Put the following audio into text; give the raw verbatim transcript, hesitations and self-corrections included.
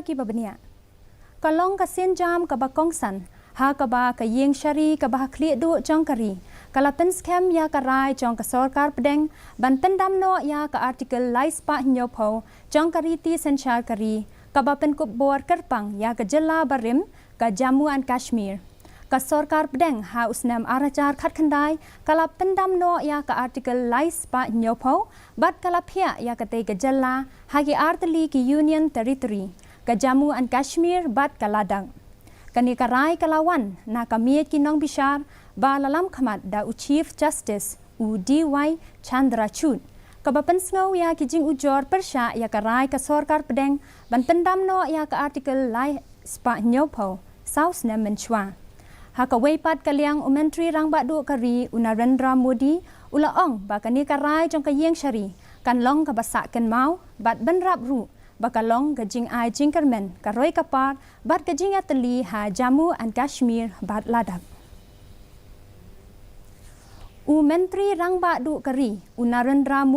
kiba bniah. Ka long ka sienjam kaba kongsan ha kaba ka ïing shari kaba ha khlieh duh jong ka ri ka la pynskhem ïa ka rai jong ka sorkar pdeng ban pyndam noh ïa ka Article lai spah hynñiewphew jong ka riti synshar ka ri kaba pynkup bor kyrpang ïa ka jylla barim ka Jammu and Kashmir. Ka sorkar pdeng ha u snem ar hajar khatkhyndai ka la pyndam noh ïa ka Article lai spah hynñiewphew bad ka la phiah ïa katei ka jylla ha ki artylli ki Union Territory, ka Jammu and Kashmir bad ka Ladakh. Kane ka rai ka la wan na ka miej ki nongbishar ba la lam khmat da u Chief Justice u D Y Chandrachud kaba pynsngew ïa ki jingujor pyrshah ïa ka rai ka sorkar pdeng ban pyndam noh ïa ka Article lai spah hynñiewphew saw snem mynshuwa. Ha kawei pat ka liang u Myntri Rangbah Duh ka ri u Narendra Modi u la ong ba kane ka rai jong ka ïing shari kan long kaba sah kynmaw bad bynrap ruh ba ka long ka jingai jingkyrmen ka roi ka par bad ka jingïatylli ha Jammu and Kashmir bad Ladakh. U Myntri Rangbah Duh ka ri u Narendra